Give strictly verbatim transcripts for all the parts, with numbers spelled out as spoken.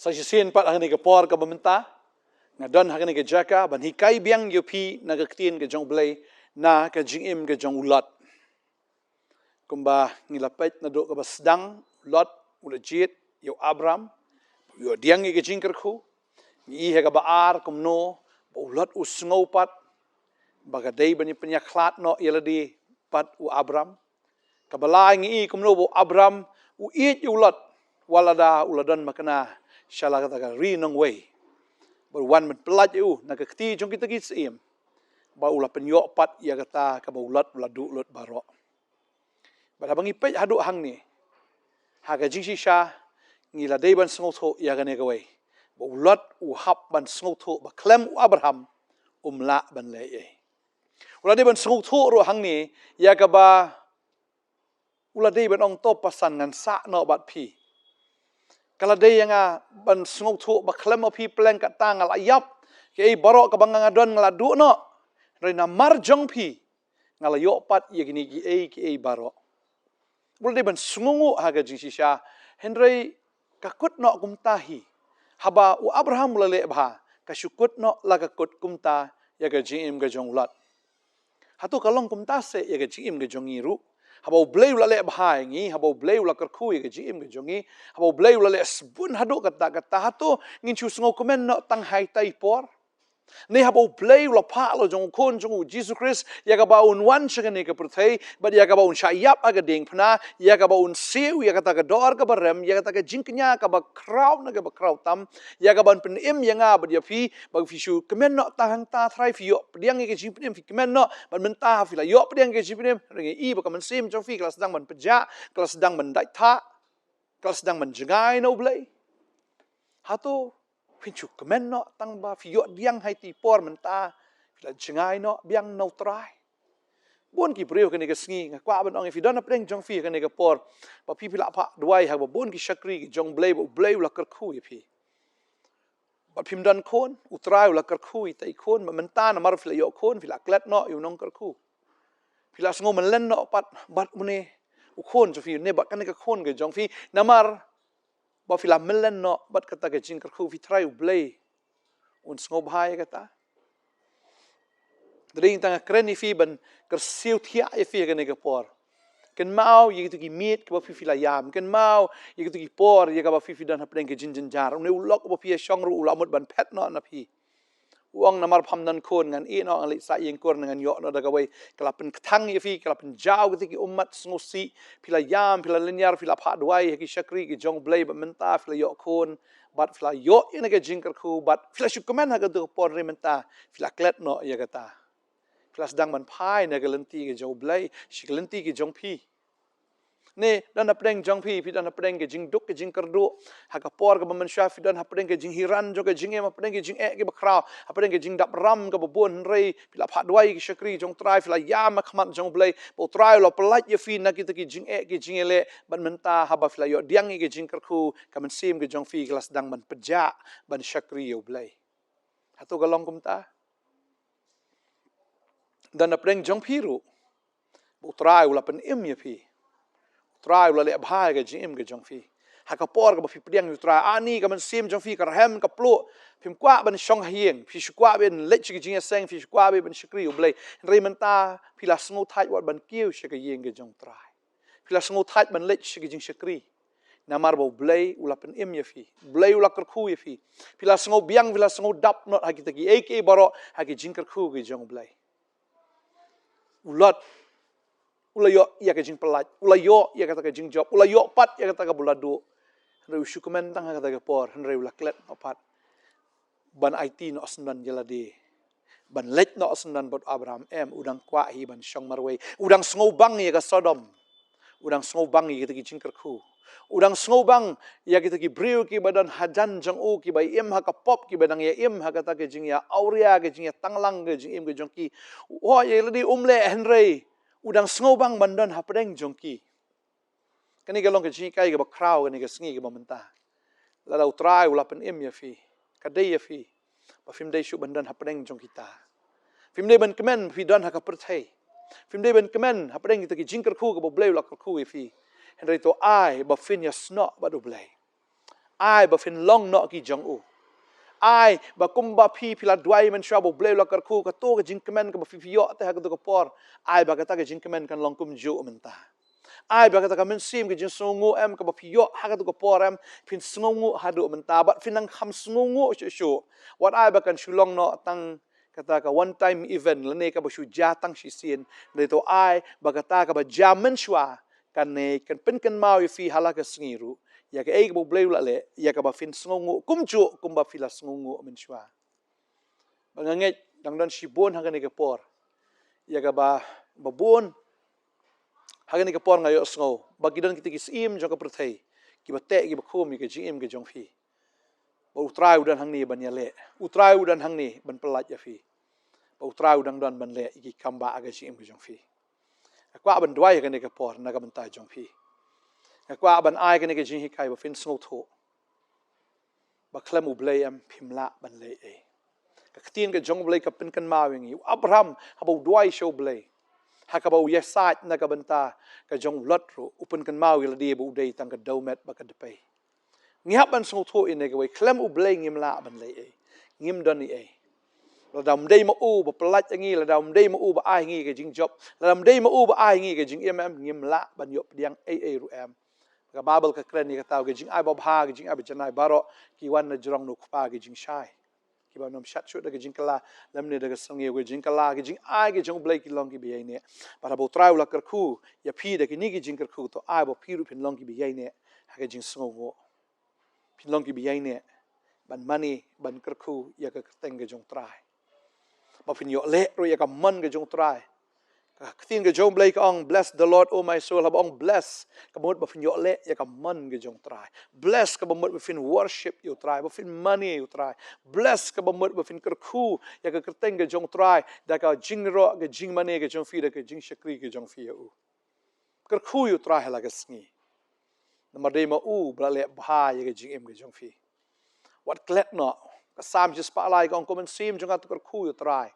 Sa shisien pat ha kane ka por kaba mynta nga don ha kane ka jaka ban hikai biang ïa phi na ka ktien ka jong U Blei na ka jingim ka jong u Lot. Kumba ngi la peit naduh kaba sdang, u Lot u la jied ïa u Abram, u ïoh pdiang ïa ka jingkyrkhu. Ngi i ha kaba ar kumno ba u Lot u sngew pat ba ka dei ban ïa pynïakhlad noh ïa lade bad u Abram. Kaba lai ngi i kumno ba u Abram u ïeit ïa u Lot wat lada u la don makna sha la kata ka ri nongwei. Bad u wan ban pyllait ïa u na ka kti jong kita ki syiem. Bad u la pynïoh pat ïa kata kaba u Lot u la duh lut baroh. Bad haba ngi peit haduh hangne, ha ka jingshisha ngi la dei ban sngewthuh ïa kane kawei, ba u Lot u hap ban sngewthuh ba khlem u Abraham um lah ban leh ei. U la dei ban sngewthuh ruh hangne ïa kaba u la dei ban ong, to pasan, ngan sah noh bad phi. Ka la dei ïa nga ban sngewthuh ba khlem ma phi, pleng kata nga la ïap, kiei baroh kaba nga nga don nga la duh noh. Hynrei namar jong phi nga la ïoh pat ïa kine kiei kiei baroh. U la dei ban sngewnguh ha ka jingshisha, hynrei ka kut noh kumta hi. Haba u Abraham u la leh bha, ka shu kut noh la ka kut kumta ïa ka jingim ka jong u Lot. Hato ka long kumta seh ïa ka jingim ka jong ngi ruh? Haba U Blei u la leh bha ïa ngi, haba U Blei u la kyrkhu ïa ka jingim ka jong ngi, haba U Blei u la leh sbun haduh katta katta, hato ngin shu sngewkmen noh tang ha ita i por? Ne haba U Blei u la phah la jong u Khun jong u Jisu Khrist ïa kaba un wan sha kane ka pyrthei bad ïa kaba un shah ïap ha ka diengphna, ïa kaba un siew ïa kata ka dor kaba rem, ïa kata ka jingkñia kaba khraw na kaba khraw tam, ïa kaban pynim ïa nga bad ïa phi, ba phi shu kmen noh tang hangta, Trai, phi ïoh pdiang ïa ka jingpynim, phi kmen noh, bad mynta phi la ïoh pdiang ïa ka jingpynim, hynrei ngi i ba ka mynsiem jong phi ka la sdang ban pjah, ka la sdang ban dait thah, ka la sdang ban jngai na U Blei. Hato phin shu kmen noh tang ba phi ïoh pdiang ha ita i por, mynta phi la jngai noh biang na U Trai? Bun ki briew kane ka sngi, nga kwah ban ong ïa phi, don hapdeng jong phi kane ka por ba phi, phi la phah duwai ha kaba bun ki shakri ki jong U Blei, ba U Blei u la kyrkhu ïa phi. Bad phim don khun, U Trai u la kyrkhu ïa ita i khun, bad mynta namar phi la ïoh khun, phi la klet noh ïa u nongkyrkhu. Phi la sngew mlien noh pat bad une u khun jong phi, ne bad kane ka khun ka jong phi, namar ba phi la mlien noh bad kata ka jingkyrkhu, phi tharai U Blei un sngewbha ïa kata? Te dei tang nga kren ïa phi ban kyrsiew thiah ïa phi ha kane ka por. Kynmaw ïa kito ki miet kiba phi, phi la ïam. Kynmaw ïa kito ki por ïa kaba phi, phi don hapdeng ka jingjynjar. Une u lok uba phi ïa shong ruh u la mut ban phet noh na phi. U ong, namar pham don khun, ngan ïeh noh, ngan leit sah ïing kur, ngan ïoh noh da kawei. Ka la pynkthang ïa phi, ka la pynjaw kito ki ummat sngewsih. Phi la ïam, phi la lynñiar, phi la phah duwai ha ki shakri ki jong U Blei, bad mynta phi la ïoh khun, bad phi la ïoh ïa kane ka jingkyrkhu, bad phi la shu kmen ha kato ka por, hynrei mynta phi la klet noh ïa kata. Phi la sdang ban phai na ka lynti ka jong U Blei sha ka lynti ka jong phi. Ne don hapdeng jong phi, phi don hapdeng ka jingduk ka jingkyrduh, ha ka por kaba mynshuwa phi don hapdeng ka jinghiran jong ka jingim, hapdeng ka jingeh kiba khraw, hapdeng ka jingdap ram kaba bun, hynrei phi la phah duwai ïa ki shakri jong U Trai, phi la ïam ha khmat jong U Blei, ba U Trai u la pyllait ïa phi na kita ki jingeh ki jingïaleh, bad mynta haba phi la ïoh pdiang ïa ka jingkyrkhu, ka mynsiem ka jong phi ka la sdang ban pjah ban shakri ïa U Blei. Hato ka long kumta? Don hapdeng jong phi ruh ba U Trai u la pynim ïa phi. U Trai u la leh bha ïa ka jingim ka jong phi. Ha ka por kaba phi pdiang ïa U Trai, ani ka mynsiem jong phi ka rhem ka pluh. Phim kwah ban shong ha ïing, phi shu kwah ban leit sha ka jingïaseng, phi shu kwah ban shakri ïa U Blei. Hynrei mynta phi la sngewthait wat ban kiew sha ka ïing ka jong U Trai. Phi la sngewthait ban leit sha ka jingshakri. Namar ba U Blei u la pynim ïa phi, U Blei u la kyrkhu ïa phi. Phi la sngew biang, phi la sngew dap noh ha kita kiei kiei baroh, ha ki jingkyrkhu ki jong U Blei. U Lot u la ïoh ïa ka jingpyllait, u la ïoh ïa kata ka jingjop, u la ïoh pat ïa kata kaba u la duh. Hynrei u shu kmen tang ha kata ka por, hynrei u la klet noh pat ban aiti noh syndon ïa lade, ban leit noh syndon bad Abraham? Em, u dang kwah hi ban shong marwei. U dang sngewbang ïa ka Sodom. U dang sngewbang ïa kita ki jingkyrkhu. U dang sngewbang ïa kita ki briew kiba don hajan jong u, kiba im ha ka pop, kiba dang ïa im ha kata ka jingïa awria, ka jingïa tanglang ka jingim ka jong ki. U ong ïa lade um leh, hynrei u dang sngewbang ban don hapdeng jong ki. Kane ka long ka jinghikai kaba khraw kane ka sngi kaba mynta. Lada U Trai u la pynim ïa phi, ka dei ïa phi ba phim dei shuh ban don hapdeng jong kita. Phim dei ban kmen phi don ha ka pyrthei. Phim dei ban kmen hapdeng kita ki jingkyrkhu kaba U Blei u la kyrkhu ïa phi. Hynrei to ai ba phin ïasnoh bad U Blei. Ai ba phin long noh ki jong u. Ai ba kumba phi phi la duwai mynshuwa ba U Blei u la kyrkhu, kato ka jingkmen kaba phi phi ïoh te ha kato ka por, ai ba kata ka jingkmen kan long kumjuh mynta. Ai ba kata ka mynsiem ka jingsngewnguh em kaba phi ïoh ha kato ka por em, phin sngewnguh haduh mynta bad phin nang kham sngewnguh shuh shuh. Wat ai ba kan shu long noh tang kata ka one time event lane kaba shu jia tang shisien. Dei to ai ba kata kaba jia mynshuwa kan ne kan pynkynmaw ïa phi ha la ka sngi ruh ïa kaei kaba U Blei u la leh, ïa kaba phin sngewnguh kumjuh kumba phi la sngewnguh mynshuwa. Ba nga ngeit dang don shibun ha kane ka por ïa kaba ba bun ha kane ka por nga ïohsngew ba ki don kita ki syiem jong ka pyrthei kiba teh kiba khum ïa ka jingim ka jong phi. Ba U Trai u don hangne ban ïaleh, U Trai u don hangne ban pyllait ïa phi. Ba U Trai u dang don ban leh ïa ki kam ba ha ka jingim ka jong phi. Nga kwah ban duwai ha kane ka por na ka bynta jong phi. Nga kwah ban ai kane ka jinghikai ba phin sngewthuh ba khlem U Blei em phim lah ban leh ei. Ka ktien ka jong U Blei ka pynkynmaw ïa ngi, u Abraham haba u duwai sha U Blei ha kaba u ïasaid na ka bynta ka jong u Lot ruh, u pynkynmaw ïa lade ba u dei tang ka dewmet bad ka dpei. Ngi hap ban sngewthuh ïa kane kawei, khlem U Blei ngim lah ban leh ei, ngim don ei ei. Lada ym dei ma u ba pyllait ïa ngi, lada ym dei ma u ba ai ngi ka jingjop, lada ym dei ma u ba ai ngi ka jingim em, ngim lah ban ïoh pdiang ei ei ruh em. Ka Baibl ka kren ïa kata, ka jingai babha, ka jingai bajanai baroh ki wan na jrong na u Kpa ka jingshai. Kiba nym shat shuh da ka jingkylla lymne da ka sngew, ka jingkylla, ka jingai ka jong U Blei ki long kiba ïaineh. Bad haba U Trai u la kyrkhu ïa phi da kine ki jingkyrkhu, to ai ba phi ruh phin long kiba ïaineh ha ka jingsngewnguh. Phin long kiba ïaineh ban mane ban kyrkhu ïa ka kyrteng ka jong U Trai. Ba phin ïoh leh ruh ïa ka mon ka jong U Trai. Ka ktien ka jong U Blei ka ong, "Bless the Lord, O my soul." Haba ong bless, ka mut ba phin ïoh leh ïa ka mon ka jong U Trai. Bless ka mut ba phin worship ïa U Trai, ba phin mane ïa U Trai. Bless ka mut ba phin kyrkhu ïa ka kyrteng ka jong U Trai da ka jingrwai, ka jingmane ka jong phi, da ka jingshakri ka jong phi ïa u. Kyrkhu ïa U Trai ha la ka sngi. Namar dei ma u ba la leh bha ïa ka jingim ka jong phi. Wat klet noh. Ka Salm shispah lai ka ong, "Ko mynsiem jong nga, to kyrkhu ïa U Trai.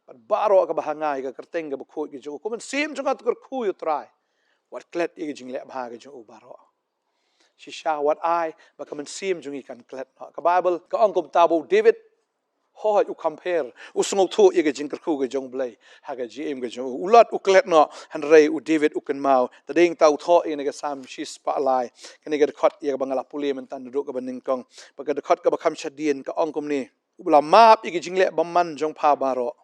Bad baroh kaba ha nga ïa ka kyrteng kaba khuid ka jong u. Ko mynsiem jong nga, to kyrkhu ïa U Trai." Wat klet ïa ka jingleh bha ka jong u baroh. Shisha wat ai ba ka mynsiem jong ngi kan klet noh. Ka Baibl ka ong kumta ba u David, hooid, u compare, u sngewthuh ïa ka jingkyrkhu ka jong U Blei ha ka jingim ka jong u. U Lot u klet noh, hynrei u David u kynmaw. Te dei ngi thoh ïa kane ka Salm shispah lai, kane ka dkhot ïa kaba nga la pule mynta naduh kaba nyngkong. Bad ka dkhot kaba kham shadien ka ong kumne: "Uba la map ïa ka jingleh bymman jong pha baroh."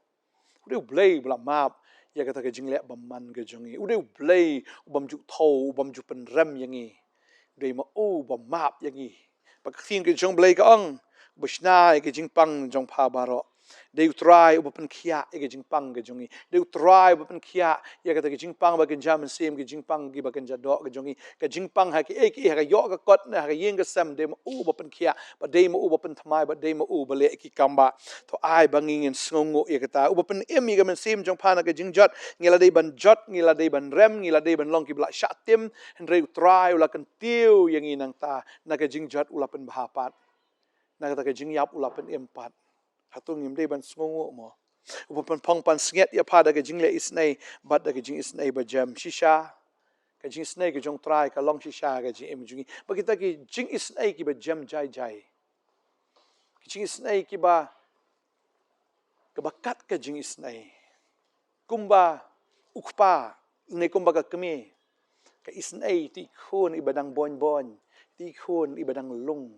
U dei U Blei uba la map ïa kata ka jingleh bymman ka jong ngi. U dei U Blei u bym ju thew, u bym ju pynrem ïa ngi. U dei ma u uba map ïa ngi. Bad ka ktien ka jong U Blei ka ong, "Uba shna ïa ka jingpang jong pha baroh." Dei U Trai uba pynkhiah ïa ka jingpang ka jong ngi. Dei U Trai uba pynkhiah ïa kata ka jingpang ba kynja mynsiem, ka jingpang kiba kynja doh ka jong ngi. Ka jingpang ha kiei kiei, ha ka ïoh ka kot ne ha ka ïing ka sem, dei ma u uba pynkhiah, bad dei ma u uba pynthymmai, bad dei ma u uba leh ki kam ba. To ai ba ngi ngin sngewnguh ïa kata. Uba pynim ïa ka mynsiem jong pha na ka jingjot. Ngi la dei ban jot, ngi la dei ban rem, ngi la dei ban long kiba la shah tim, hynrei U Trai u la kyntiew ïa ngi nangta, na ka jingjot u la pynbha pat. Na kata ka jingïap u la pynim pat. Hato ngim dei ban sngewnguh mo? Uba pynphong pansngiat ïa pha da ka jingleh isynei bad da ka jingisynei bajem. Shisha ka jingisynei ka jong U Trai ka long shisha ka jingim jong ngi. Bad kita ki jingisynei kiba jem jai jai, ki jingisynei kiba, kaba kat ka jingisynei. Kumba u kpa ne kumba ka kmie ka isynei ïa i khun iba dang boin boin, ïa i khun iba dang lung.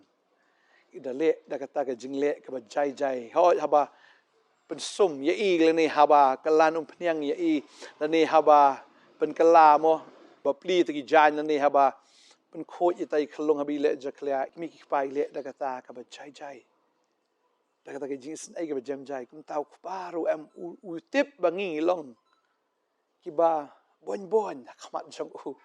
I da leh da kata ka jingleh kaba jai jai. Hooid, haba pynsum ïa i lane haba kylla umphniang ïa i, lane haba pynkylla mo, ba plie ïa kita ki jaiñ, lane haba pynkhuid ïa ita i khyllung, haba i leh jakhlia, i kmie i kpa i leh da kata kaba jai jai. Da kata ka jingisynei kaba jem jai. Kumta u kpa ruh em, u, u tip ba ngi long kiba boin boin ha khmat jong u.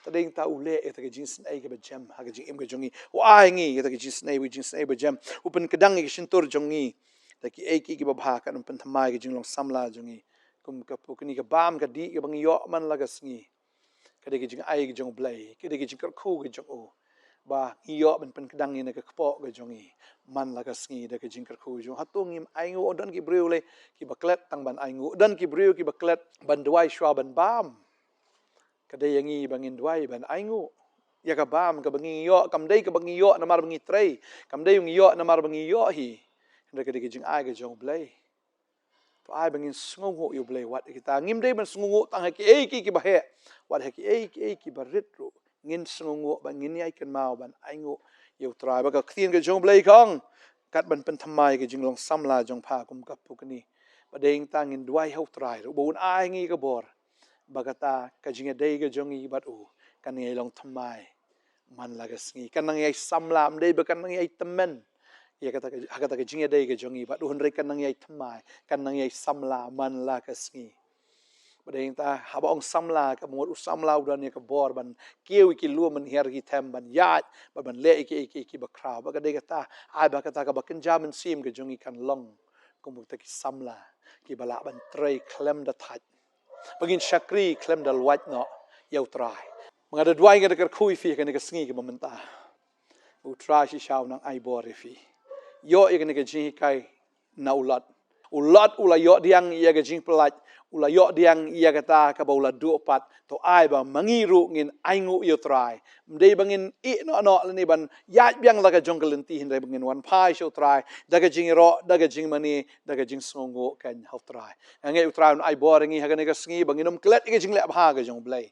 Te dei nangta u leh ïa kata ka jingisynei kaba jem ha ka jingim ka jong ngi. U ai ngi ïa kata ka jingisynei, ka jingisynei bajem. U pynkdang ïa ka shyntur jong ngi da kiei kiei kiba bha, kan pynthymmai ka jinglong samla jong ngi. Kum ka pukni ka bam ka dih kaba ngi ïoh man la ka sngi. Ka dei ka jingai ka jong U Blei, ka dei ka jingkyrkhu ka jong u. Ba ngi ïoh ban pynkdang ïa kane ka kpoh ka jong ngi man la ka sngi da ka jingkyrkhu ka jong u. Hato ngim ainguh? Don ki briew lei kiba klet tang ban ainguh. Don ki briew kiba klet ban duwai shuwa ban bam. Ka dei ïa ngi ba ngin duwai ban ainguh. Ïa ka bam kaba ngi ïoh kam dei kaba ngi ïoh namar ba ngi trei, kam dei ngi ïoh namar ba ngi ïoh hi. Hynrei ka dei ka jingai ka jong U Blei. To ai ba ngin sngewnguh ïa U Blei wat ïa kita. Ngim dei ban sngewnguh tang ha kiei kiei kiba heh, wat ha kiei kiei kiba rit ruh ngin sngewnguh ba ngin ïai kynmaw ban ainguh ïa U Trai. Ba ka ktien ka jong U Blei ka ong, kat ban pynthymmai ka jinglong samla jong pha kum ka pukni, ba dei tang ngin duwai ha U Trai ruh ba un ai ngi ka bor ba kata ka jingïadei ka jong ngi bad u kan ïai long thymmai man la ka sngi. Kan nang ïai samla, ym dei ba kan nang ïai tymmen ïa kata ka, ha kata ka jingïadei ka jong ngi bad u, hynrei kan nang ïai thymmai, kan nang ïai samla man la ka sngi. Ba dei ta haba ong samla, ka mut u samla u don ïa ka bor ban kiew ïa ki lum ban hiar ki them, ban ïaid, ban, ban leh ïa ki, ïa ki, ïa ki ba khraw. Ba ka dei kata, ai ba kata kaba kynja mynsiem ka jong ngi kan long kum kita ki samla kiba lah ban trei khlem da thait, ba ngin shakri khlem da luwait noh ïa U Trai. Ba nga da duwai, nga da kyrkhu ïa phi ha kane ka sngi kaba mynta. U Trai shisha un nang ai bor ïa phi. Ïoh ïa kane ka jinghikai na u Lot. U Lot u la ïoh diang ïa ka jingpyllait, u la ïoh diang ïa kata kaba u la duh pat. To ai ba ma ngi ruh ngin ainguh ïa U Trai. Ym dei ba ngin ïeh noh noh lane ban ïaid biang la ka jong ka lynti, hynrei ba ngin wan phai sha U Trai da ka jingïaroh, da ka jingmane, da ka jingsngewnguh kan ha U Trai. Nga ngeit U Trai un ai bor ïa ngi ha kane ka sngi ba ngin ym klet ïa ka jingleh bha ka jong U Blei,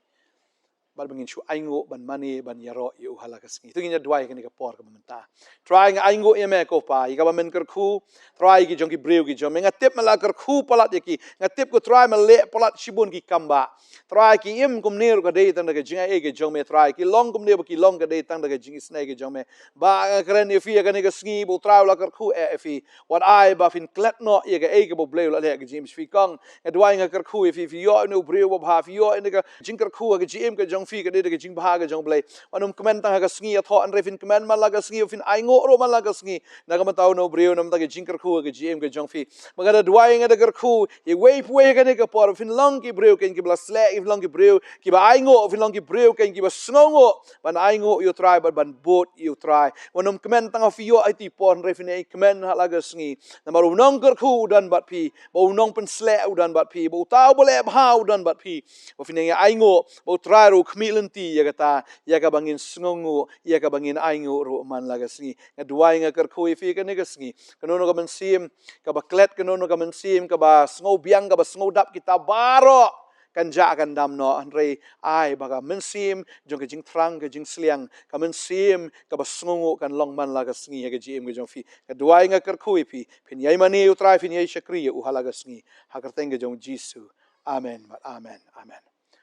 bad ba ngin shu ainguh ban mane, ban ïaroh ïa u ha la ka sngi. To ngin ïa duwai ha kane ka por kaba mynta. Trai, nga ainguh ïa me ko Pa ïa kaba men kyrkhu, Trai, ki jong ki briew ki jong me. Nga tip me la kyrkhu palat ïa ki. Nga tip ko Trai me leh palat shibun ki kam ba, Trai, ki im kumne ruh ka dei tang da ka jingai ka jong me, Trai. Ki long kumne ba ki long ka dei tang da ka jingisynei ka jong me. Ba nga kren ïa phi ha kane ka sngi ba U Trai u la kyrkhu eh ïa phi. Wat ai ba phin klet noh ïa kaei kaba U Blei u la leh ha ka jingim jong phi kong. Nga duwai, nga kyrkhu ïa phi, phi ïoh ïa une u briew ba bha, phi ïoh ïa une ka jingkyrkhu ha ka jingim ka jong phi, ka dei da ka jingbha ka jong U Blei. Wat nym kmen tang ha ka sngi ïathoh, hynrei phin kmen man la ka sngi, phin ainguh ruh man la ka sngi na ka bynta une u briew, na ka bynta ka jingkyrkhu ha ka jingim ka jong phi. Ba nga da duwai, nga da kyrkhu ïa iwei pa iwei ha kane ka por, phin long ki briew kein kiba la sleh, phin long ki briew kiba ainguh, phin long ki briew kein kiba sngewnguh ban ainguh ïa U Trai bad ban bud ïa U Trai. Wat nym kmen tang ha phi ïoh ha iti por, hynrei phin ïai kmen ha la ka sngi. Namar u nongkyrkhu u don bad phi, ba u nongpynsleh u don bad phi, ba uta uba leh bha u don bad phi. Ba phin ïai ainguh ba U Trai ruh u khmih lynti ïa kata, ïa kaba ngin sngewnguh, ïa kaba ngin ainguh ruh man la ka sngi. Nga duwai, nga kyrkhu ïa phi ha kane ka sngi. Kano kano ka mynsiem kaba klet, kano kano ka mynsiem kaba sngewbiang, kaba sngewdap, kita baroh kan jah kan dam noh, hynrei ai ba ka mynsiem jong ka jingthrang, ka jingsliang, ka mynsiem kaba sngewnguh kan long man la ka sngi ha ka jingim ka jong phi. Nga duwai, nga kyrkhu ïa phi, phin ïai mane ïa U Trai, phin ïai shakri ïa u ha la ka sngi. Ha ka kyrteng ka jong U Jisu. Amen. Amen. Amen.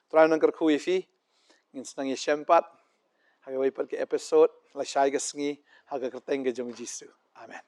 Trai un nang kyrkhu ïa phi. Ngin sa nang ïashem pat ha kawei pat ka episode lashai ka sngi, ha ka kyrteng ka jong U Jisu. Amen.